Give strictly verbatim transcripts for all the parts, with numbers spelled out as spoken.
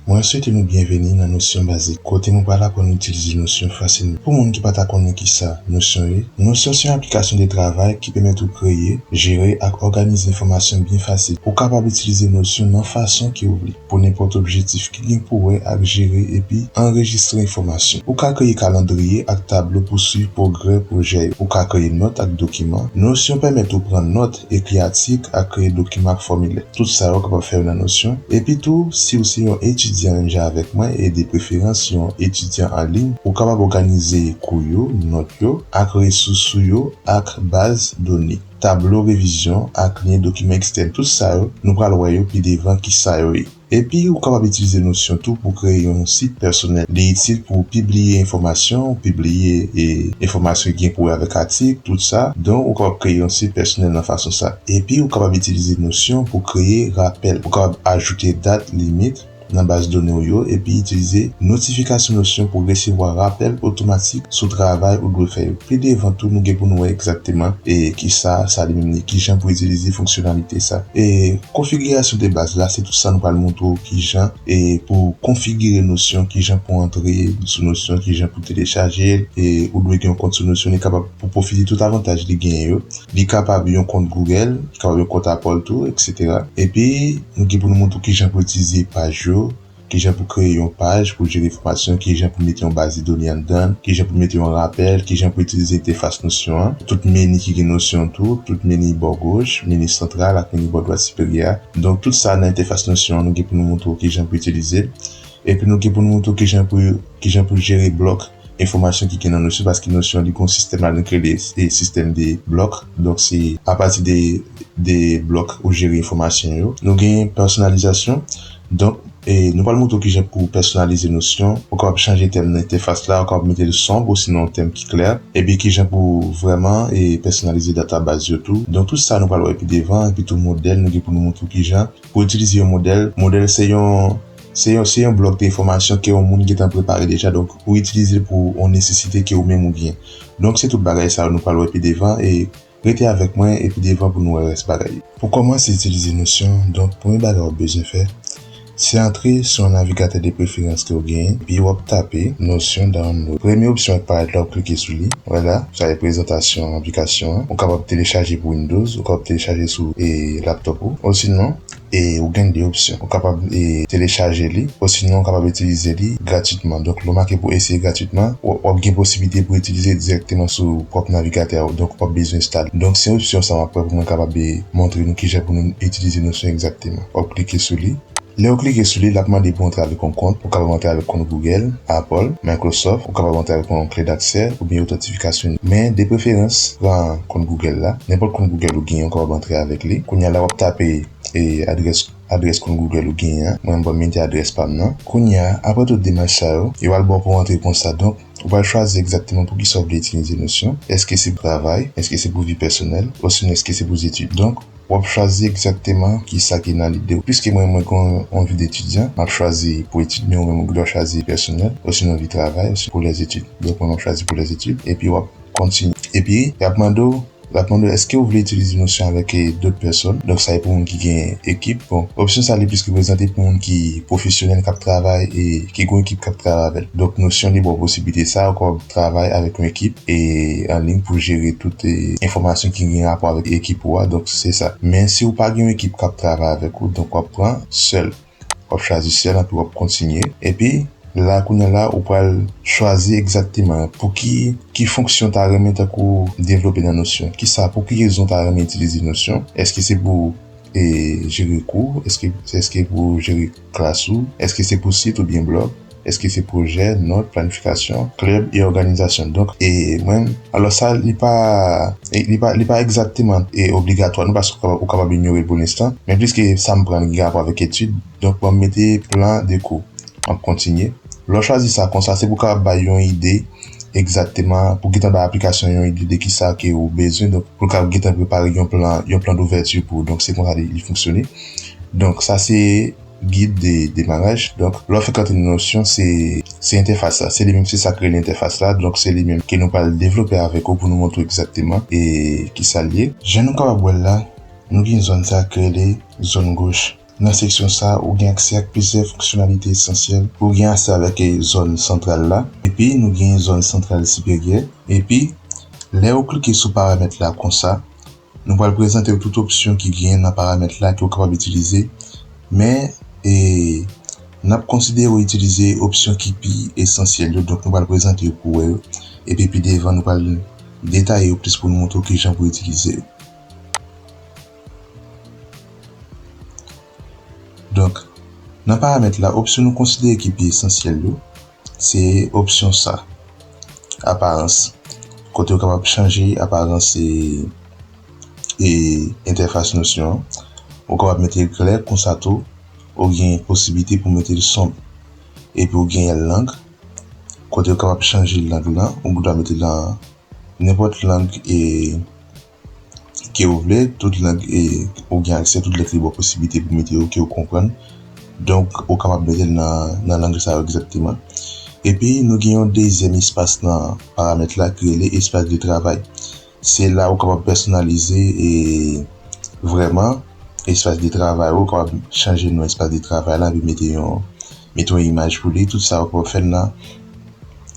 Mwen swete nou byenveni nan Nosyon Bazik, kote nou pral aprann itilize Nosyon fasilman. Pou moun ki pa ta konnen kisa Nosyon ye, Nosyon se yon aplikasyon de travay ki pèmèt ou kreye, jere ak òganize enfòmasyon byen fasil. Ou kapab itilize Nosyon nan fason ke w vle, pou nenpòt objektif ki gen pou wè ak jere epi anrejistre enfòmasyon. Ou ka kreye kalandriye ak tablo pou swiv pwogrè pwojè yo. Ou ka kreye nòt ak dokiman. Nosyon pèmèt ou pran nòt, ekri atik ak kreye dokiman ak fòmilè. Tout sa yo w kapab fè yo nan Nosyon. Epi tou, si w se yon etidyan menm jan avèk mwen, e de preferans yon etidyan an liy, ou kapab òganize kou yo, nòt yo, ak resous ou yo, ak baz done, tablo revizyon, ak lyen dokiman ekstèn. Tout sa yo, nou pral wè yo pi devan kisa yo ye. Epi, ou kapab itilize Nosyon tou pou kreye yon sit pèsonèl. Li itil pou pibliye enfòmasyon, pibliye e, enfòmasyon ki gen pou wè avèk atik, tout sa. Donk, ou kapab kreye yon sit pèsonèl nan fason sa. Epi, ou kapab itilize Nosyon pou kreye rapèl. Ou kapab ajoute dat limit nan baz done w yo, epi itilize notifikasyon Nosyon pou resevwa rapèl otomatik sou travay ou dwe fè yo. Pi devan tou, nou gen pou nou wè egzakteman e kisa sa li menm li, kijan pou itilize fonksyonalite sa. E konfigirasyon de baz la, se tout sa nou pral montre w kijan e pou konfigire Nosyon, kijan pou antre sou Nosyon, kijan pou telechaje l, e ou dwe gen yon kont sou Nosyon, li kapab pou pwofite tout avantaj li genyen yo. Li kapab yon kont Google, li kapab yon kont Apple tou, et cetera. Epi, nou gen pou nou montre w kijan pou itilize paj yo, kijan pou kreye yon paj pou jere enfòmasyon, kijan pou mete yon baz de done anndan, kijan pou mete yon rapèl, kijan pou itilize entèfas Nosyon an, tout meni ki gen Nosyon tou, tout meni bò goch, meni santral ak meni bò dwat siperyè. Donk, tout sa nan entèfas Nosyon an, nou gen pou nou montre w kijan pou itilize l. Epi nou gen pou nou montre w kijan pou, kijan pou jere blòk enfòmasyon ki gen nan Nosyon, paske Nosyon li gen yon sistèm ladan ki rele e sistèm de blòk. Donk, se apati de, de blòk ou jere enfòmasyon yo. Nou gen pèsonalizasyon. Donk, e, nou pral montre w kijan pou pèsonalize Nosyon. Ou kapab chanje tèm nan entèfas la, ou kapab mete l sonb osinon yon tèm ki klè. Epi kijan pou vrèman e pèsonalize databaz yo tou. Donk, tout sa nou pral wè pi devan, epi tou modèl, nou gen pou nou montre w kijan pou itilize yon modèl. Modèl se yon, se yon, se yon blòk de enfòmasyon ke yon moun gentan prepare deja. Donk, ou itilize l pou yon nesesite ke ou menm ou gen. Donk, se tout bagay sa yo nou pral wè pi devan e rete avèk mwen epi devan pou nou wè rès bagay yo. Pou kòmanse itilize Nosyon, donk, premye bagay w ap bezwen fè, se antre sou yon navigatè de preferans ke w genyen, epi w ap tape Nosyon Download. Premye opsyon ki parèt la, w ap klike sou li. Vwala, sa se prezantasyon aplikasyon an. Ou kapab telechaje pou Windows, ou kapab telechaje sou, e, laptop ou. Osinon, e, ou gen de opsyon. Ou kapab, e, telechaje li, osinon ou kapab itilize li gratitman. Donk, lè w make pou eseye gratitman, w, w ap gen posiblite pou itilize direkteman sou pwòp navigatè ou. Donk, w p ap bezwen enstale. Donk, se opsyon sa m ap pran pou mwen kapab, e, montre nou kijan pou nou itilize Nosyon egzakteman. W ap klike sou li. Lè w klike sou li, l ap mande pou w antre avèk yon kont. Ou kapab antre avèk kont Google, Apple, Microsoft, ou kapab antre avèk yon kle daksè oubyen otantifikasyon. Men, de preferans, pran kont Google la. Nenpòt kont Google ou genyen, ou kapab antre avèk li. Kounye a la, w ap tape, e, adrès, adrès kont Google ou genyen an. Mwen, m pral mete adrès pa m nan. Kounye a, apre tout demach sa yo, yo al ba w pou w antre konsa. Donk, ou pral chwazi egzakteman pou kisa w vle itilize Nosyon. Èske se pou travay? Èske se pou vi pèsonèl? Osinon, èske se pou etid? Donk, w ap chwazi egzakteman kisa ki nan lide w. Piske mwen, mwen gen yon vi de etidyan, m ap chwazi pou etid, men ou menm ou gen dwa chwazi pèsonèl, osinon vi travay, osinon pou lèzetid. Donk, mwen, m ap chwazi pou lèzetid, epi w ap kontinye. Epi, y ap mande w, y ap mande w, èske w vle itilize Nosyon avèk, e, dòt pèsòn? Donk, sa e pou moun ki gen ekip. Bon, opsyon sa li plis reprezante pou moun ki pwofesyonèl, k ap travay, e ki gen yon ekip k ap travay avè l. Donk, Nosyon li ba w posiblite sa, ou kapab travay avèk yon ekip e an liy pou jere tout, e, enfòmasyon ki gen rapò avèk ekip ou a. Donk, se sa. Men si w pa gen yon ekip k ap travay avèk ou, donk w ap pran sèl. W ap chwazi sèl, epi w ap kontinye. Epi, la, kounye a la, ou pral chwazi egzakteman pou ki, ki fonksyon w ta renmen tankou devlope nan Nosyon. Kisa, pou ki rezon w ta renmen itilize Nosyon? Èske se pou e jere kou? Èske, èske pou jere klas ou? Èske se pou sit oubyen blòg? Èske se pwojè, nòt, planifikasyon, klèb e òganizasyon? Donk, e mwen, alò sa, li pa, e li pa, li pa egzakteman e obligatwa, non, paske ou kapab, ou kapab inyore l pou lenstan, men pliske sa m pran, li gen rapò avèk etid, donk, mwen mete plan de kou. M ap kontinye. Lè w chwazi sa konsa, se pou w kapab bay yon ide egzakteman, pou gentan bay aplikasyon yon ide de kisa ke ou bezwen, donk, pou l kapab gentan prepare yon plan, yon plan douvèti pou ou. Donk, se konsa li, li fonksyone. Donk, sa se gid de demaraj. Donk, lè w fèk antre nan Nosyon, se, se entèfas la. Se li menm, se sa k rele entèfas la. Donk, se li menm ke nou pral devlope avèk ou pou nou montre w egzakteman e kisa l ye. Jan nou kapab wè l la, nou gen zòn sa k rele zòn goch. Nan seksyon sa, ou gen aksè ak plizyè fonksyonalite esansyèl. Ou gen aksè avèk, eh, zòn santral la. Epi, nou gen zòn santral siperyè. Epi, lè ou klike sou paramèt la konsa, nou pral prezante w tout opsyon ki genyen nan paramèt la ke w kapab itilize. Men, eh, n ap konsidere w itilize opsyon ki pi esansyèl yo. Donk, nou pral prezante yo pou w wè yo. Epi, pi devan, nou pral detaye yo plis pou nou montre w kijan pou itilize yo. Donk, nan paramèt la, opsyon nou konsidere ki pi esansyèl yo, se opsyon sa, aparans. Kote w kapab chanje aparans e, e entèfas Notion an. Ou kapab mete l klè konsa tou, ou gen posiblite pou mete l sonb. Epi ou gen lang, kote w kapab chanje lang lan, ou dwa mete l nan nenpòt lang e ke ou vle, tout lang e ou gen aksè, tout lang li ba w posiblite pou mete yo ke ou konprann. Donk, ou kapab mete l nan, nan lang sa yo egzakteman. Epi, nou gen yon dezyèm espas nan paramèt la ki rele espas de travay. Se la ou kapab pèsonalize e vrèman espas de travay ou, ou kapab chanje non espas de travay la, epi mete yon, mete yon imaj pou li. Tout sa ou kapab fè l nan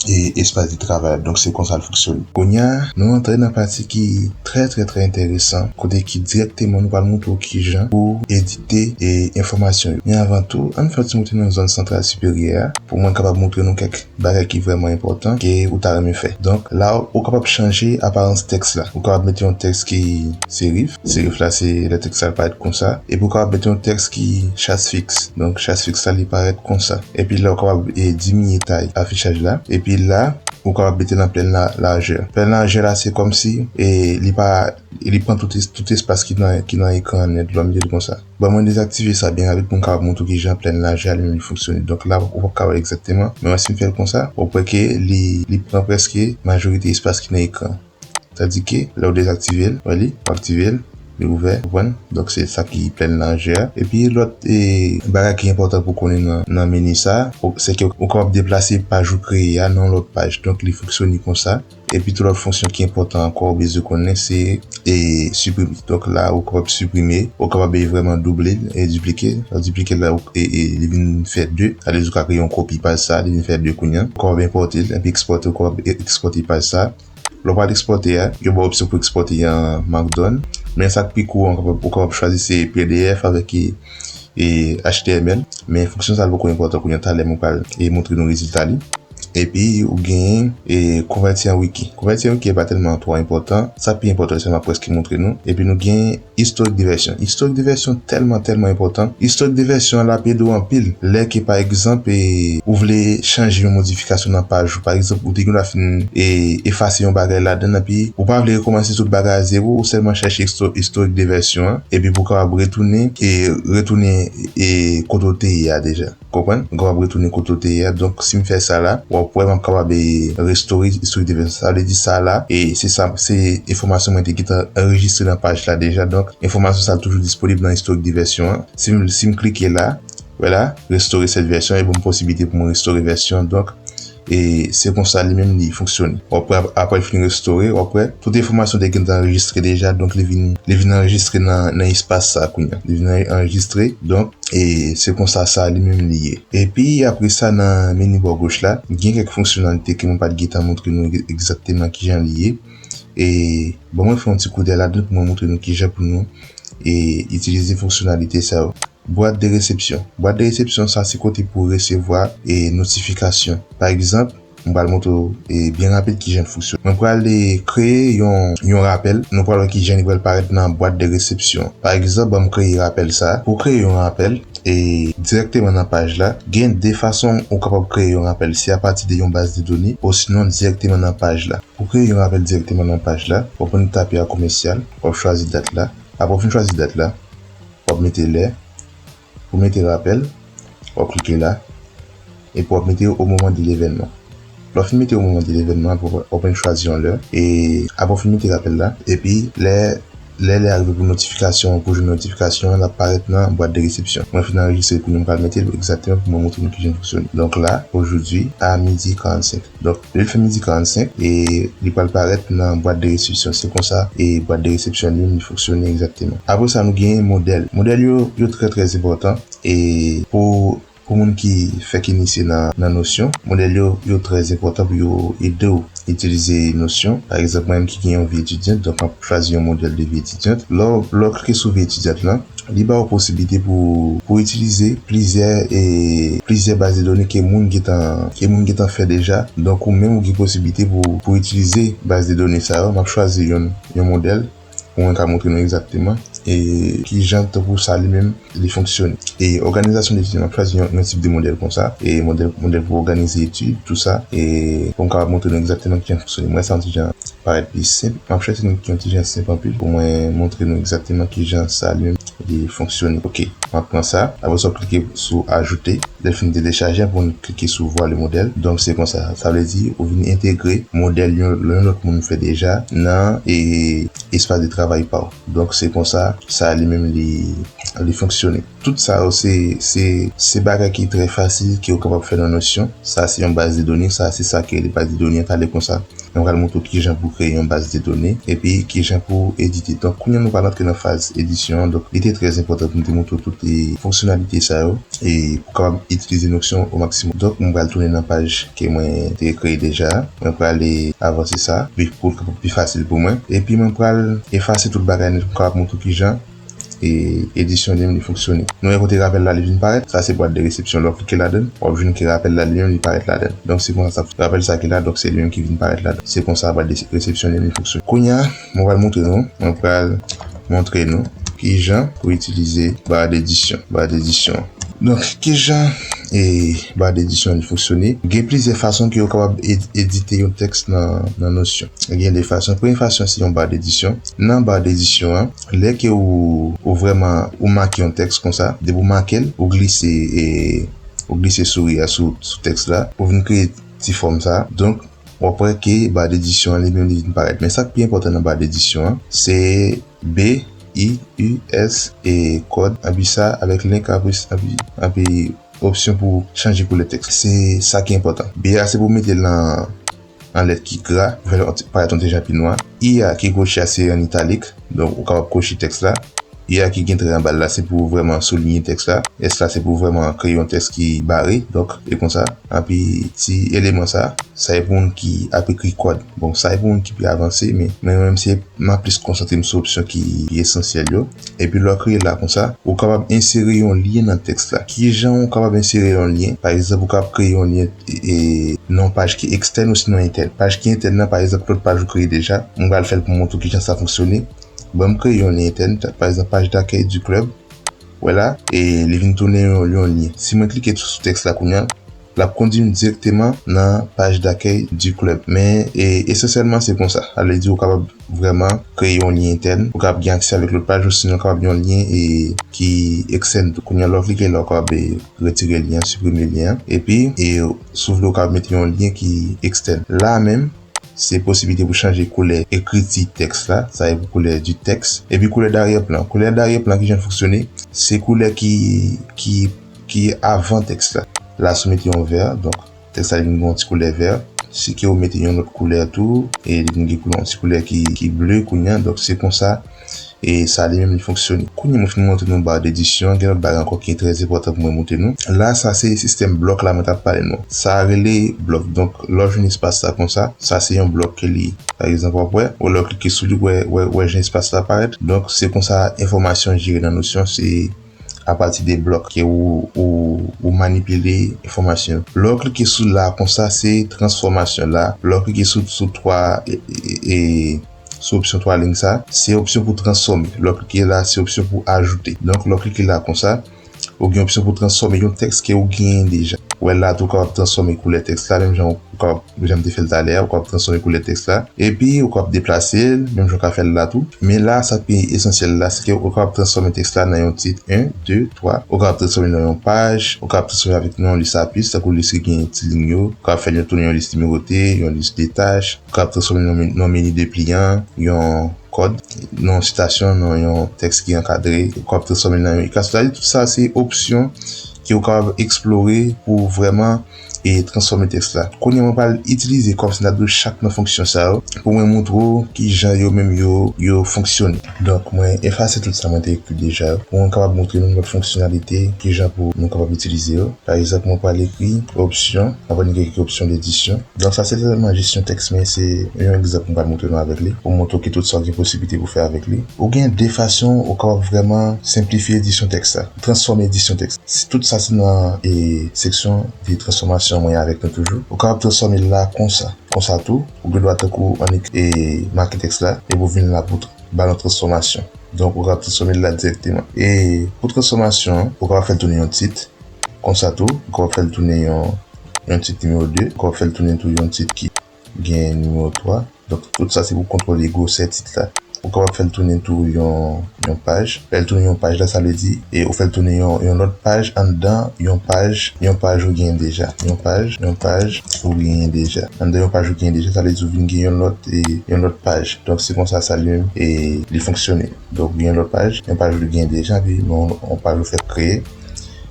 e espas de travay. Donk, se konsa l fonksyone. Kounye a, nou antre nan pati ki trè, trè, trè enteresan, kote ki dirèkteman nou pral montre w kijan pou edite e enfòmasyon yo. Men avan tou, ann fè yon ti moute nan zòn santral siperyè a, pou mwen kapab montre nou kèk bagay ki vrèman enpòtan ke ou ta renmen fè. Donk, la, ou kapab chanje aparans tèks la. Ou kapab mete yon tèks ki serif. Serif la, se lè tèks la parèt konsa. Epi ou kapab mete yon tèks ki chas fiks. Donk, chas fiks la, li parèt konsa. Epi la, ou kapab, e, diminye tay afichaj la. Epi la, ou kapab mete nan plèn la, lajè. Plèn lajè la, se kòmsi, e, li pa, li pran tout, es- tout espas ki nan, ki nan ekran an nèt. Lè w mete l konsa. Bon, mwen dezaktive sa byen rapid pou m kapab montre w kijan plèn lajè a li menm li fonksyone. Donk la, ou p ap ka wè egzakteman. Men wè si m fè l konsa, ou p wè ke li, li pran prèske majorite espas ki nan ekran. Tandike, lè w dezaktive l, wè li, w aktive l, li ouvè, konprann? Donk, se sa ki plèn lajè a. Epi, lòt, e, bagay ki enpòtan pou konnen nan, nan meni sa, o- se ke ou kapab deplase paj ou kreye a nan yon lòt paj. Donk, li fonksyone konsa. Epi, tou lòt fonksyon ki enpòtan ankò, ou bezwen konnen, se, e, siprime. Donk, la, ou kapab siprime, ou kapab, e, vrèman double l, e, diplike. Lè w diplike l la, ou- e, e, li vin fè de. Sa vle di ou ka kreye yon kopi paj sa, li vin fè de kounye a. Ou kapab enpòte l, epi ekspòte, ou kapab e- ekspòte paj sa. Lè w pral ekspòte a, yo ba w opsyon pou ekspòte an Markdown. Men sa k pi kouran, ou kapab, ou kapab chwazi se P D F avèk, e, e, H T M L. Men fonksyon sa a poko enpòtan kounye a, talè mwen pral, e, montre nou rezilta li. Epi ou gen, e, konvèti an wiki. Konvèti an wiki pa tèlman twò enpòtan. Sa k pi enpòtan, se m ap prèske montre nou. Epi nou gen istorik de vèsyon. Istorik de vèsyon tèlman, tèlman enpòtan. Istorik de vèsyon an la ap ede w anpil. Lè ke, pa egzanp, e, ou vle chanje yon modifikasyon nan paj ou. Pa egzanp, ou te gen dwa fin, e, efase yon bagay ladan l, epi ou pa vle rekòmanse tout bagay a zewo, ou sèlman chèche isto- istorik de vèsyon an, epi pou w kapab retounen, e, retounen, e, kote w te ye a deja. Konprann? Ou kapab retounen kote w te ye a. Donk, si m fè sa la, w ap wè m ap kapab, e, restore istorik de vèsyon. Sa vle di sa la, e se sa, se enfòmasyon mwen te gentan anrejistre nan paj la deja. Donk, enfòmasyon sa toujou disponib nan istorik de vèsyon an. Si m, si m klike la, wè la, restore cette version, e ban m posiblite pou mwen restore vèsyon. Donk, e se konsa li menm li fonksyone. W ap wè ap- apre l fin restore, w ap wè tout enfòmasyon te gentan anrejistre deja, donk li vin, li vin anrejistre nan, nan espas sa kounye a. Li vin anrejistre, donk, e se konsa sa li menm li ye. Epi apre sa, nan meni bò goch la, gen kèk fonksyonalite ke mwen pa t gentan montre nou egzakteman kijan li ye. E bon, mwen fè yon ti koudèy ladan pou mwen montre nou kijan pou nou, e, itilize fonksyonalite sa yo. Bwat de resepsyon. Bwat de resepsyon, sa se kote pou resevwa, e, notifikasyon. Pa egzanp, m pral montre w, e, byen rapid kijan l fonksyone. Mwen pral, e, kreye yon, yon rapèl. Nou pral wè kijan li pral parèt nan bwat de resepsyon. Pa egzanp, ban m kreye rapèl sa. Pou kreye yon rapèl, e, dirèkteman nan paj la, gen de fason ou kapab kreye yon rapèl. Se apati de yon baz de done, osinon dirèkteman nan paj la. Pou kreye yon rapèl dirèkteman nan paj la, w ap ann tape a komèsyal, w ap chwazi dat la. Apre w fin chwazi dat la, w ap mete lè, pou mete rapèl, w ap klike la, epi w ap mete au moment de l'événement. Lè w fin mete au moment de l'événement, w ap, w ap ann chwazi yon lè, e apre w fin mete rapèl la, epi lè Lè lè a rive pou notifikasyon, pou jwenn notifikasyon an, l ap parèt nan bwat de resepsyon. Mwen fin anrejistre kounye a, m pral mete l egzakteman pou mwen montre nou kijan l fonksyone. Donk la, aujourd'hui, à midi quarante-cinq. Donk, lè l fè midi karannsenk, e li pral parèt nan bwat de resepsyon. Se konsa, e bwat de resepsyon li menm, li fonksyone egzakteman. Apre sa, nou gen modèl. Modèl yo, yo trè, trè enpòtan. E pou, pou moun ki fèk inisye nan, nan Notion, modèl yo, yo trè enpòtan pou yo ede w itilize Notion. Pa egzanp, mwen menm ki gen yon vi etidyant, donk m ap chwazi yon modèl de vi etidyant. Lè w, lè w klike sou vi etidyant lan, li ba w posiblite pou, pou itilize plizyè, e, plizyè baz de done ke moun gentan, ke moun gentan fè deja. Donk, ou menm ou gen posiblite pou, pou itilize baz de done sa yo. M ap chwazi yon, yon modèl pou mwen ka montre nou egzakteman, e, kijan tankou sa li menm li fonksyone. E òganizasyon de etid, m ap chwazi yon, yon tip de modèl konsa, e modèl, modèl pou òganize etid, tou sa, e pou m kapab montre nou egzakteman kijan l fonksyone. Mwen, sa yon ti jan parèt pi senp. M ap chèche yon, yon ti jan senp anpil pou mwen montre nou egzakteman kijan sa li menm li fonksyone. Ok, m ap pran sa. Apre sa, w klike sou ajoute. Lè l fin telechaje, pou n klike sou voir le modèle. Donk, se konsa. Sa vle di, ou vin entegre modèl yon, yon lòt moun fè deja nan, e, espas de travay pa w. Donk, se konsa, sa li menm li, li fonksyone. Tout sa yo, se, se, se bagay ki trè fasil, ke w kapab fè nan Notion. Sa, se yon baz de done. Sa, se sa ki rele baz de done an, talè konsa. Mwen pral montre w kijan pou kreye yon baz de done, epi kijan pou edite. Donk, kounye a nou pral antre nan faz edisyon an. Donk, li te trè enpòtan pou m te montre w tout, e, fonksyonalite sa yo, e pou kapab itilize Notion o maksimòm. Donk, mwen pral tounen nan paj ke mwen te kreye deja a. Mwen pral, e, avanse sa, pi, pou l kapab pi fasil pou mwen. Epi mwen pral efase tout bagay nèt pou m kapab montre w kijan e edisyon li menm li fonksyone. Nou wè kote rapèl la li vin parèt, sa se bwat de resepsyon. Lè w klike ladan l, w ap jwenn ke rapèl la li menm li parèt ladan l. Donk se konsa sa, rapèl sa ki la, donk se li menm ki vin parèt ladan l. Se konsa bwat de resepsyon li menm li fonksyone. Kounye a, mwen pral montre nou, mwen pral montre nou kijan pou itilize ba de edisyon, ba de edisyon. Donk, kijan, e, ba de edisyon li fonksyone? Gen plizyè fason ke w kapab ed-, edite yon tèks nan, nan Notion. Gen de fason. Premye fason, se yon ba de edisyon. Nan ba de edisyon an, lè ke ou, ou vrèman, ou make yon tèks konsa, depi w make l, ou glise, e, ou glise souri a sou, sou tèks la, ou vin kreye ti fòm sa. Donk, w ap wè ke ba de edisyon an li menm li vin parèt. Men sa k pi enpòtan nan ba de edisyon an, se B, I, U, S, e kòd, anpi sa, avèk link, anpi, anpi, anpi opsyon pou chanje koulè tèks. Se sa ki enpòtan. B a, se pou mete l nan, an lèt ki gra, pou fè l parèt yon ti jan pi nwa. I a ki kwochi a, se an italik, donk ou kapab kwochi tèks la. I a ki gen trè anba l la, se pou vrèman souliye tèks la. S la, se pou vrèman kreye yon tèks ki bare. Donk, e konsa. Anpi ti eleman sa, sa e pou moun ki ap ekri kòd. Bon, sa e pou moun ki pi avanse, men mwen menm se, m ap plis konsantre m sou opsyon ki, ki esansyèl yo. Epi lè w kreye la konsa, ou kapab ensere yon lyen nan tèks la. Kijan ou kapab ensere yon lyen? Pa egzanp, ou kapab kreye yon lyen, e, nan yon paj ki ekstèn osinon entèn. Paj ki entèn nan, pa egzanp, lòt paj ou kreye deja, mwen pral fè l pou m montre w kijan sa fonksyone. Ban m kreye yon lyen entèn, pa egzanp, page d'accueil du club. Wè la, e li vin tounen yon, yon lyen. Si mwen klike sou tèks la kounye a, l ap kondui m dirèkteman nan page d'accueil du club. Men, e, esansyèlman, se konsa. Sa vle di, ou kapab vrèman kreye yon lyen entèn, ou kapab gen aksè avèk lòt paj, osinon kapab yon lyen, e, ki ekstèn tou. Kounye a, lè w klike la, ou kapab, e, retire lyen an, siprime lyen an. Epi, e, si w vle, ou kapab mete yon lyen ki ekstèn. La menm, se posiblite pou chanje koulè ekriti tèks la, sa e pou koulè du texte. Epi koulè daryè plan. Koulè daryè plan, kijan l fonksyone? Se koulè ki, ki, ki avan tèks la. La, si w mete yon vè, donk, tèks la vin gen yon ti koulè vè. Si ke w mete yon lòt koulè tou, e li vin gen koulè, yon ti koulè ki, ki ble kounye a. Donk, se konsa, e sa li menm li fonksyone. Kounye a mwen fin montre nou ba de edisyon, gen lòt bagay ankò ki trè enpòtan pou mwen montre nou. La, sa se sistèm blòk la mwen t ap pale nou. Sa rele blòk. Donk, lè w jwenn espas sa konsa, sa se yon blòk ke li. Pa egzanp, w ap wè, ou lè w klike sou li, w wè, w wè, w wè jan espas la parèt. Donk, se konsa enfòmasyon jere nan Notion, se apati de blòk ke ou, ou, ou manipile enfòmasyon. Lè w klike sou la konsa, se transfòmasyon la. Lè w klike sou, sou twa, e, e, e, sou opsyon twa liy sa, se opsyon pou transfòme. Lè w klike la, se opsyon pou ajoute. Donk, lè w klike la konsa, ou gen opsyon pou transfòme yon tèks ke ou genyen deja. Ou wè la tou, ou kapab transfòme koulè tèks la, menm jan ou kapab, jan m te fè l talè a, ou kapab transfòme koulè tèks la. Epi, ou kapab deplase l, menm jan ou ka fè l la tou. Men la, sa k pi esansyèl la, se ke ou kapab transfòme tèks la nan yon tit, en, de, twa. Ou kapab transfòme l nan yon paj, ou kapab transfòme avèk nan yon lis a plis, tankou lis ki gen ti liy yo. Ou kapab fè l tounen yon lis nimewote, yon lis de tach. Ou kapab transfòme l nan yon men-, nan yon meni depliyan, yon kòd, nan yon sitasyon, nan yon tèks ki ankadre, ou kapab transfòme l nan yon ikastro. Sa vle di tout sa se opsyon ke ou kapab eksplore pou vrèman e transfòme tèks la. Kounye a mwen pral itilize kòm si n ap di chak nan fonksyon sa yo pou mwen montre w kijan yo menm yo yo fonksyone. Donk mwen efase tout sa mwen te ekri deja yo pou mwen kapab montre nou lòt fonksyonalite kijan pou nou kapab itilize yo. Pa egzanp mwen pral ekri opsyon, mwen pral ekri opsyon ledisyon. Donk sa se sèlman jesyon tèks men se yon egzanp mwen pral montre nou avèk li pou montre w ki tout sa w gen posiblite pou fè avèk li. Ou gen de fason ou kapab vrèman senplifye edisyon tèks la, transfòme edisyon tèks. Tout sa se nan e seksyon de transfòmasyon mwen avèk nou toujou. Ou kapab transfòme l la konsa. Konsa tou, ou gen dwa tankou annik e make tèks la epi ou vin la pou ba l yon transfòmasyon. Donk ou kapab transfòme l la dirèkteman. E pou transfòmasyon an, ou kapab fè l tounen yon tit. Konsa tou, ou kapab fè l tounen yon yon tit nimewo de, ou kapab fè l tounen tou yon tit ki gen nimewo twa. Donk tout sa se pou kontwole gwosè tit la. Ou kapab fè l tounen tou yon yon paj. Fè l tounen yon paj la sa vle di e ou fè l tounen yon yon lòt paj anndan yon paj yon paj ou genyen deja. Yon paj yon paj ou genyen deja. Anndan yon paj ou genyen deja sa vle di ou vin gen yon lòt e yon lòt paj. Donk se konsa sa li menm e li fonksyone. Donk ou gen yon lòt paj, yon paj ou genyen deja epi yon paj ou fè kreye.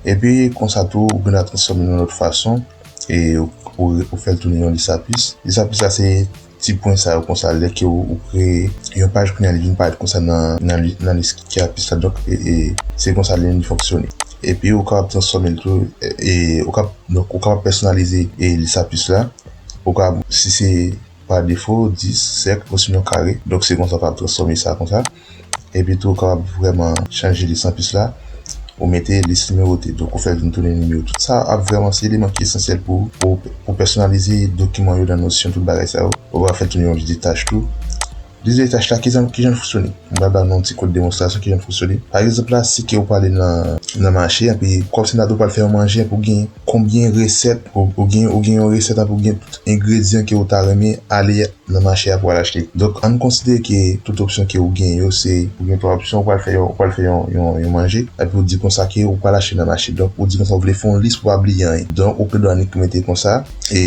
Epi konsa tou ou gen dwa transfòme l yon lòt fason e ou ou ou fè l tounen yon lis a pis. Lis a pis la se ti pwen sa yo konsa lè ke ou ou kreye yon paj kounye a li vin parèt konsa nan nan li- nan lis ki a pis la donk e e se konsa li menm li fonksyone. Epi ou kapab transfòme l tou e e ou kapab donk ou kapab pèsonalize e lis a pis la. Ou kapab si se pa defo dis sèk osinon kare. Donk se konsa ou kapab transfòme sa konsa. Epi tou ou kapab vrèman chanje lis a pis la. Ou mete lis nimewote. Donk ou fè l vin tounen nimewo. Tout sa ap vrèman se eleman ki esansyèl pou pou pou pèsonalize dokiman yo nan Notion tout bagay sa yo. Ou kapab fè tounen yon lis de tach tou. Lis de tach la kijan kijan l fonksyone? Mwen pral ba nou yon ti kout demonstrasyon kijan l fonksyone. Pa egzanp la si ke ou prale nan nan mache epi kòmsi n ta di ou pral fè yon manje epi ou gen konbyen resèt ou ou gen ou gen yon resèt epi ou gen tout engredyan ke ou ta renmen ale nan mache a pou al achte. Donk ann konsidere ke tout opsyon ke ou gen yo se ou gen twa opsyon ou pral fè yon ou pral fè yon yon yon manje epi ou di konsa ke ou pral achte nan mache. Donk ou di konsa ou vle fè yon lis pou pa bliye anyen. Donk ou gen dwa annik mete konsa e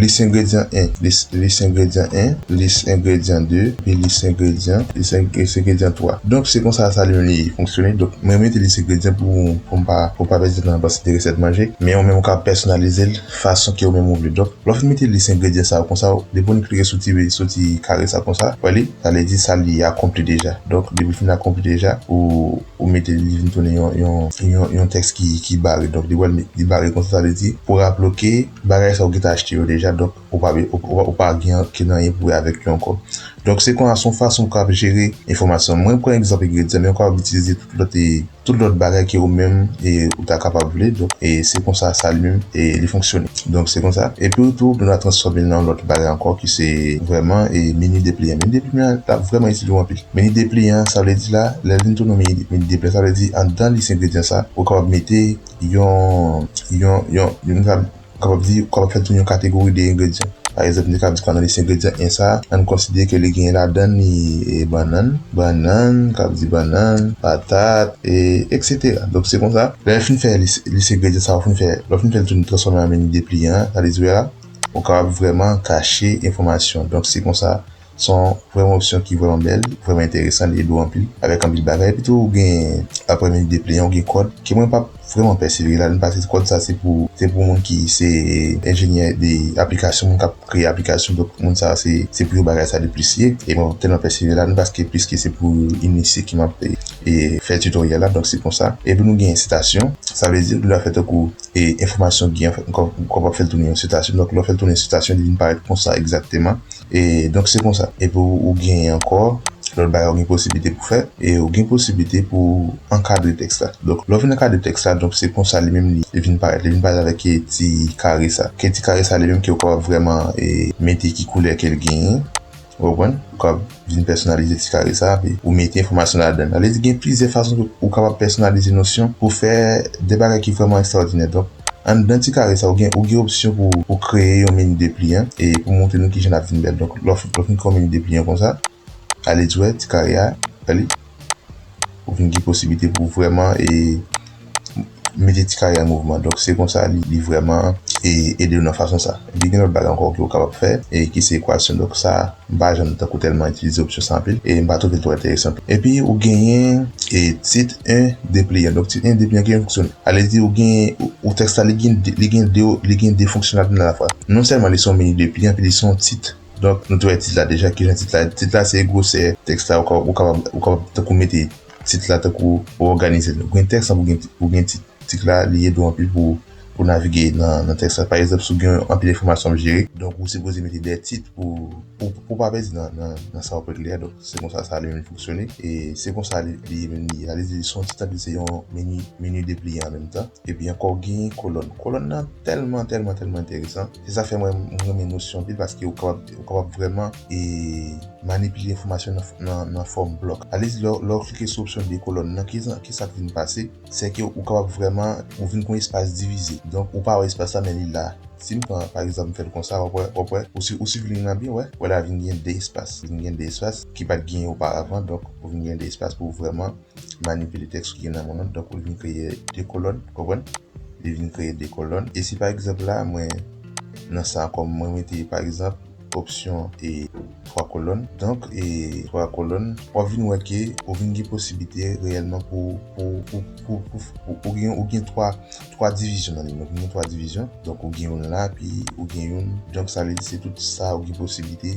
lis engredyan en, lis lis engredyan en, lis engredyan de, epi lis engredyan lis eng- lis engredyan twa. Donk se konsa sa li menm li fonksyone. Donk mwen mete lis engredyan pou pou m pa pou m pa pèdi tan nan pase de resèt manje. Men ou menm ou ka pèsonalize l fason ke ou menm ou vle. Donk lè w fin mete lis engredyan sa yo konsa, depi w klike sou ti sou ti kare sa konsa, w wè li, sa vle di sa li akonpli deja. Donk depi l fin akonpli deja, ou ou mete li vin tounen yon yon yon yon tèks ki ki bare. Donk li wè li bare konsa, sa vle di pou raple w ke bagay sa yo ou gentan achte yo deja. Donk ou pa ou pa ou pa gen ankenn anyen pou wè avèk yo ankò. Donk se konsa se yon fason ou kapab jere enfòmasyon. Mwen pran egzanp engredyan men ou kapab itilize tout lòt e tout lòt bagay ke ou menm e ou ta kapab vle. Donk e se konsa sa li menm e li fonksyone. Donk se konsa. Epi tou nou ta transfòme l nan yon lòt bagay ankò ki se vrèman e meni depliyan. Meni depliyan la vrèman itil ou anpil. Meni depliyan sa vle di la lè l vin tounen yon meni meni depliyan sa vle di anndan lis engredyan sa ou kapab mete yon yon yon yon kapab di ou kapab fè l tounen yon kategori de engredyan. Pa egzanp nou kapab di konsa nan lis engredyan en sa ann konsidere ke li genyen ladan li bannann, bannann, kapab di bannann, patat e eksetera. Donk se konsa lè l fin fè lis lis engredyan sa ou fin fè lè w fin fè l tounen transfòme an meni depliyan an sa vle di w la ou kapab vrèman kache enfòmasyon. Donk se konsa se yon vrèman opsyon ki vrèman bèl, vrèman enteresan, li ede w anpil avèk anpil bagay. Epi tou ou gen apre meni depliyan ou gen kòd ke mwen p ap vrèman pèsevere ladan paske kòd sa se pou se pou moun ki se enjenyè de aplikasyon, moun k ap kreye aplikasyon. Donk moun sa se se pou yo bagay sa li plis ye. E mwen p ap tèlman pèsevere ladan paske pliske se pou inisye ke m ap e fè titoryèl la. Donk se konsa. Epi nou gen sitasyon, sa vle di nou dwe fè tankou e enfòmasyon gen ou kapab fè l tounen yon sitasyon. Donk lè w fè l tounen yon sitasyon li vin parèt konsa egzakteman. E donk se konsa. Epi ou ou genyen ankò lòt bagay ou gen posiblite pou fè e ou gen posiblite pou ankadre tèks la. Donk lè w fin ankadre tèks la donk se konsa li menm li li vin parèt. Li vin parèt avèk e ti kare sa. Ke ti kare sa li menm ke ou kapab vrèman e mete ki koulè ke l genyen. Ou konprann? Ou kapab vin pèsonalize ti kare sa a epi ou mete enfòmasyon ladan l. Sa vle di gen plizyè fason ke ou kapab pèsonalize Notion pou fè de bagay ki vrèman ekstrawòdinè. Donk anndan ti kare sa ou gen ou gen opsyon pou pou kreye yon meni depliyan e pou montre nou kijan l ap vin bèl. Donk lè w fin lè w fin kreye yon meni depliyan konsa, ale di w wè ti kare a, wè li. Ou vin gen posiblite pou vrèman e mete ti kare an mouvman. Donk se konsa li li vrèman e ede w nan fason sa. Epi gen lòt bagay ankò ke w kapab fè, e ki se ekwasyon. Donk sa, m pa janm tankou tèlman itilize opsyon sa anpil, e m pa twouve l twò enteresan. Epi ou genyen e tit en depliyan. Donk tit en depliyan ki jan l fonksyone. Ale di ou gen, ou, ou tèks la, li gen de, li gen de, li gen de fonksyon ladan l alafwa. Non sèlman li se yon meni depliyan, epi li se yon tit. Donk nou te wè tit la deja, ki jan tit la, tit la se gwosè tèks la, ou ka, ou kapab, ou kapab tankou mete tit la tankou ou òganize l. Ou gen tèks la, ou gen, ou gen tit. Tit la, li ede w anpil pou, pou navige nan, nan tèks la. Pa egzanp, si w gen anpil enfòmasyon ap jere, donk ou sipoze mete de tit pou, pou, pou pa pèdi nan, nan, nan sa w ap regle a. Donk se konsa sa li menm fonksyone. E se konsa li, li menm li ye. Ale di li se yon tit anpil, se yon meni, meni depliyan an menm tan. Epi ankò, ou gen kolòn. Kolòn nan tèlman, tèlman, tèlman enteresan. Se sa fè mwen, mwen renmen nosyon anpil paske ou kapab, ou kapab vrèman e manipile enfòmasyon nan, nan, nan fòm blòk. Ale di lè, lè w klike sou opsyon de kolòn nan, ki sa, ki sa k vin pase? Se ke ou kapab vrèman, ou vin gen yon espas divize. Donk ou pa wè espas la, men li la. Si m pran, pa egzanp, m fè l konsa, w ap wè, w ap wè, ou si, ou siviliye l byen, wè, wè la vin gen de espas. Vin gen de espas ki pa t genyen oparavan, donk ou vin gen de espas pou vrèman manipile tèks ou gen nan men w. Donk ou vin kreye de kolòn, konprann? Li vin kreye de kolòn. E si pa egzanp la, mwen, nan sa ankò, mwen mete, pa egzanp, opsyon e twa kolòn. Donk, e twa kolòn, w ap vin wè ke ou vin gen posiblite reyèlman pou, pou, pou, pou, pou, pou, ou gen, ou gen twa, twa divizyon nan li. Donk, ou gen twa divizyon. Donk, ou gen youn la, pi ou gen youn. Donk, sa vle di se tout sa ou gen posiblite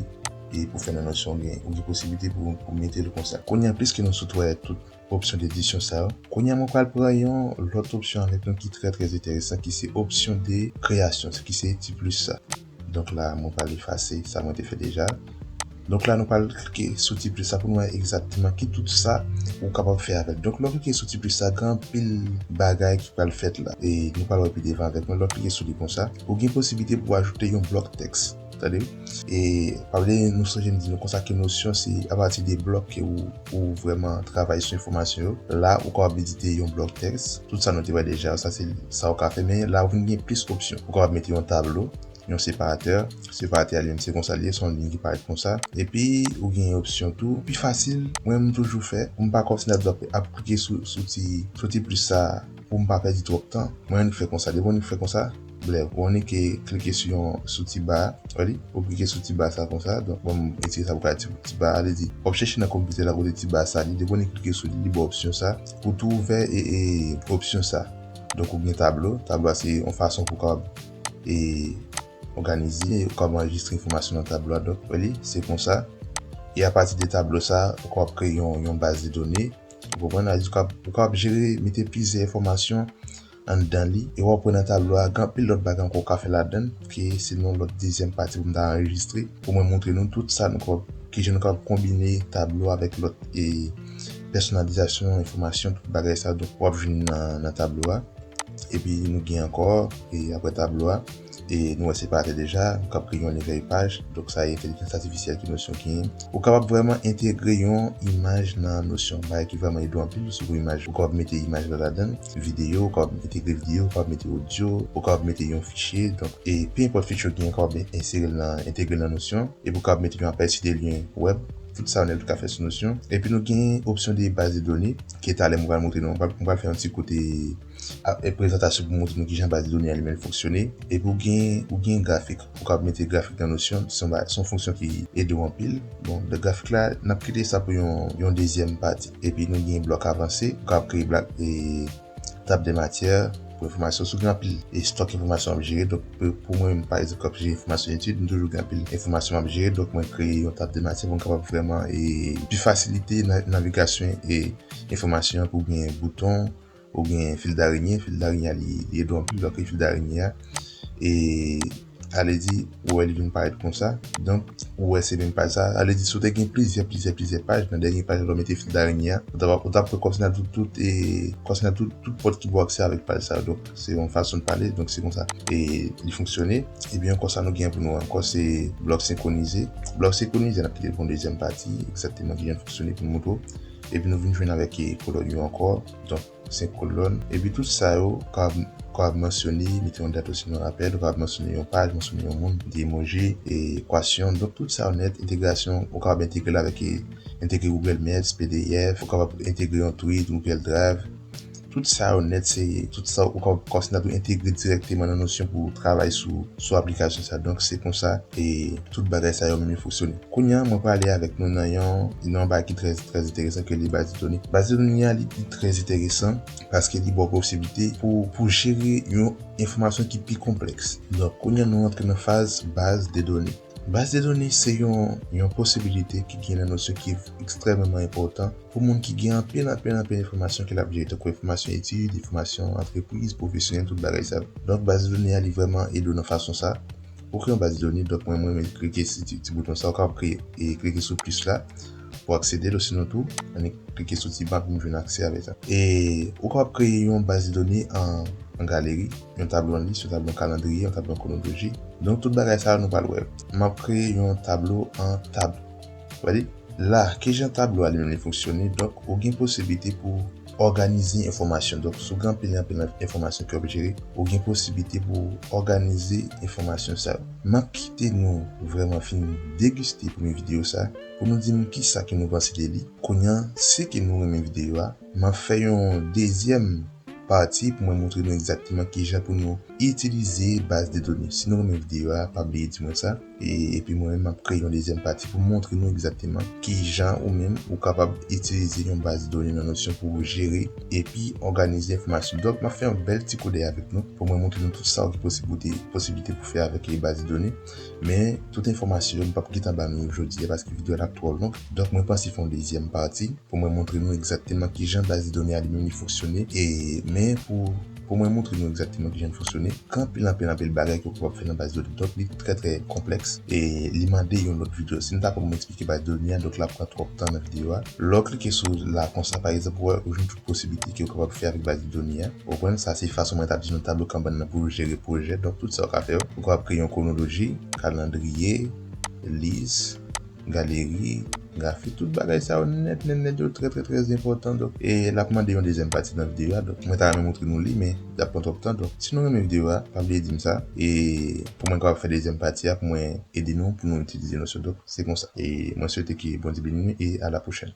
e pou fè nan nosyon, ou gen, ou gen posiblite pou, pou mete l konsa. Kounye a, piske nou sot wè tout opsyon de edisyon sa yo. Kounye a, mwen pral pran yon lòt opsyon avèk nou ki trè, trè enteresan, ki se opsyon de kreyasyon, ki se ti plis sa. Donk la, mwen pral efase sa mwen te fè deja. Donk la, nou pral klike sou ti plis sa pou nou wè egzakteman ki tout sa ou kapab fè avè l. Donk, lè w klike sou ti plis sa, gen anpil bagay ki pral fèt la. E nou pral wè pi devan avèk mwen. Lè w klike sou li konsa, ou gen posiblite pou w ajoute yon blòk tèks. Tande? E pa bliye, nou sonje m di nou konsa ke nosyon se apati de blòk ke ou, ou vrèman travay sou enfòmasyon yo. La, ou kapab edite yon blòk tèks. Tout sa nou te wè deja, sa se sa ou ka fè. Men la, ou vin gen plis opsyon. Ou kapab mete yon tablo, yon separatè. Separatè a li menm, se konsa li ye, se yon liy ki parèt konsa. Epi, ou gen opsyon tou. Pi fasil, mwen, m toujou fè, pou m pa kòmsi n ap, ap klike sou, sou ti, sou ti plis sa, pou m pa pèdi twòp tan. Mwen, annik fè konsa. Depi w annik fè konsa, blè, ou annik klike sou yon, sou ti ba a. Wè li? Ou klike sou ti ba sa konsa. Donk, mwen, m retire sa pou kay ti, ti ba a. Li di, w ap chèche nan konpitè la kote ti ba sa li. Depi w annik klike sou li, li ba w opsyon sa. Ou tou ouvè e, e opsyon sa. Donk, ou gen tablo. Tablo a se yon fason pou w kapab e òganize, ou kapab anrejistre enfòmasyon nan tablo a. Donk, wè li, se konsa. E apati de tablo sa, ou kapab kreye yon, yon baz de done. Ou konprann? Sa vle di ou kapab, ou kapab jere, mete plizyè enfòmasyon anndan li. E w ap wè nan tablo a, gen anpil lòt bagay ankò ou ka fè ladan l, ke se nan lòt dezyèm pati pou m ta anrejistre, pou mwen montre nou tout sa nou kapab, kijan nou kapab konbine tablo avèk lòt e pèsonalizasyon, enfòmasyon, tout bagay sa, donk w ap jwenn nan, nan tablo a. Epi nou gen ankò, e apre tablo a, e nou wè separatè deja, nou kab kreye yon levèy paj. Donk sa e entèlijans atifisyèl ke Notion genyen. Ou kapab vrèman entegre yon imaj nan Notion, bagay ki vrèman ede w anpil. Si w gen imaj, ou kapab mete imaj la ladan l, videyo, ou kapab entegre videyo, ou kapab mete odyo, ou kapab mete yon fichye. Donk, e pe enpòt fichye w genyen, ou kapab ensere l nan, entegre l nan Notion. Epi ou kapab mete yon apèsi de lyen wèb. Tout sa ou nèt ou ka fè sou Notion. Epi nou gen opsyon de baz de done, ke talè mwen pral montre nou. Mwen pral, mwen pral fè yon ti kote a, e, prezantasyon pou montre nou kijan baz de done a li menm fonksyone. Epi ou gen, ou gen grafik. Ou kapab mete grafik nan Notion. Se yon ba-, se yon fonksyon ki ede w anpil. Bon, de grafik la, n ap kite sa pou yon, yon dezyèm pati. Epi nou gen blòk avanse. Ou kapab kreye blòk, e, tab de matyè pou enfòmasyon. Si w gen anpil e stòk enfòmasyon w ap jere, donk pou, pou mwen menm, pa egzanp, k ap jere enfòmasyon etid, m toujou gen anpil enfòmasyon m ap jere, donk mwen kreye yon tab de matyè pou m kapab vrèman e pi fasilite na-, navigasyon e enfòmasyon an, pou gen bouton, ou gen fil darenye, fil darenye a li, li ede w anpil, donk fil darenye a, e ale di, ou wè li vin parèt konsa. Donk, ou wè se menm paj sa. Ale di, si w te gen plizyè, plizyè, plizyè paj, nan dènye paj la, w mete fil darenye a, ou t ap, ou t ap wè kòmsi nan tout, tout, e, kòmsi nan tout, tout pòt ki ba w aksè avèk paj sa yo. Donk, se yon fason de pale, donk se konsa. E li fonksyone. Ebyen, ankò sa nou gen pou nou ankò, se blòk senkwonize. Blòk senkwonize, n ap kite l pou yon dezyèm pati, egzakteman kijan l fonksyone pou n montre w. Epi nou vin jwenn avèk, e, kolòn yo ankò. Donk, senk kolòn. Epi tout sa yo, ou kapab, ou kapab mansyone, mete yon dat osinon rapèl, ou kapab mansyone yon paj, mansyone yon moun, mete emoji, e, ekwasyon. Donk tout sa yo nèt, entegrasyon, ou kapab entegre l avèk, e, entegre Google Maps, P D F, ou kapab entegre yon tweet, Google Drive, Tout sa yo nèt, se tout sa ou ka, kòmsi n ap entegre dirèkteman nan Notion pou travay sou, sou aplikasyon sa. Donk, se konsa e tout bagay sa yo menm yo fonksyone. Kounye a, mwen prale avèk nou nan yon, nan yon bagay ki trè, trè enteresan, ke li baz de done. Baz de done a, li, li trè enteresan paske li ba w posiblite pou, pou jere yon enfòmasyon ki pi konplèks. Donk, kounye a, nou rantre nan faz baz de done. Baz de done se yon, yon posibilite ki gen nan Notion ki ekstrèmeman enpòtan pou moun ki gen anpil, anpil, anpil enfòmasyon ke l ap jere, tankou enfòmasyon etid, enfòmasyon antrepriz, pwofesyonèl, tout bagay sa yo. Donk, baz de done a, li vrèman ede w nan fason sa. Pou kreye yon baz de done, donk, mwen, mwen, mwen klike sou ti, ti bouton sa, ou kapab kreye, e klike sou plis la pou aksede l, osinon tou, annik klike sou ti ban pou nou jwenn aksè avèk sa. E ou kapab kreye yon baz de done an, an galeri, yon tablo an lis, yon tablo an kalandriye, yon tablo an kwonoloji. Donk, tout bagay sa yo nou pral wè. M ap kreye yon tablo an tab. Gade, la, kijan tablo a li menm li fonksyone? Donk, ou gen posiblite pou òganize enfòmasyon. Donk, si w gen anpil, anpil enfòmasyon ke w ap jere, ou gen posiblite pou òganize enfòmasyon sa yo. M ap kite nou vrèman fin degiste premye videyo sa pou nou di nou kisa ke nou panse de li. Kounye a, si ke nou renmen videyo a, m ap fè yon dezyèm pati pou mwen montre nou egzakteman kijan pou nou itilize baz de done. Si nou renmen videyo a, pa bliye di mwen sa. E, epi mwen menm, m ap kreye yon dezyèm pati pou montre nou egzakteman kijan ou menm ou kapab itilize yon baz de done nan Notion pou jere epi òganize enfòmasyon. Donk, m ap fè yon bèl ti koudèy avèk nou pou mwen montre nou tout sa ki posiblite, posiblite pou fè avèk baz de done. Men, tout enfòmasyon yo, m p ap gentan ba nou yo jodi a paske videyo a ap twò long. Donk, mwen panse fè yon dezyèm pati pou mwen montre nou egzakteman kijan baz de done a li menm li fonksyone. E, men pou, pou mwen montre nou egzakteman kijan li fonksyone, gen anpil, anpil, anpil bagay ke w kapab fè nan baz de done. Donk, li trè, trè konplèks e li mande yon lòt videyo. Si m ta pran pou m eksplike baz de done a, donk l ap pran twòp tan nan videyo a. Lè w klike sou la konsa, pa egzanp, ou wè, ou jwenn tout posiblite ke w kapab fè avèk baz de done a. Ou konprann? Sa se fason mwen t ap di nou tablo Kanban nan pou jere pwojè. Donk, tout sa w ka fè yo. Ou kapab kreye yon kwonoloji, kalandriye, lis, galeri, grafik, tout bagay sa yo nèt, nèt, nèt yo trè, trè, trè enpòtan. Donk, e l ap mande yon dezyèm pati nan videyo a. Donk, mwen ta renmen montre nou li, men l ap pran twòp tan. Donk, si nou renmen videyo a, pa bliye di m sa. E pou mwen kapab fè dezyèm pati a, pou mwen ede nou, pou nou itilize Notion. Donk, se konsa. E mwen swete ke Bondye beni nou e a la pwochèn.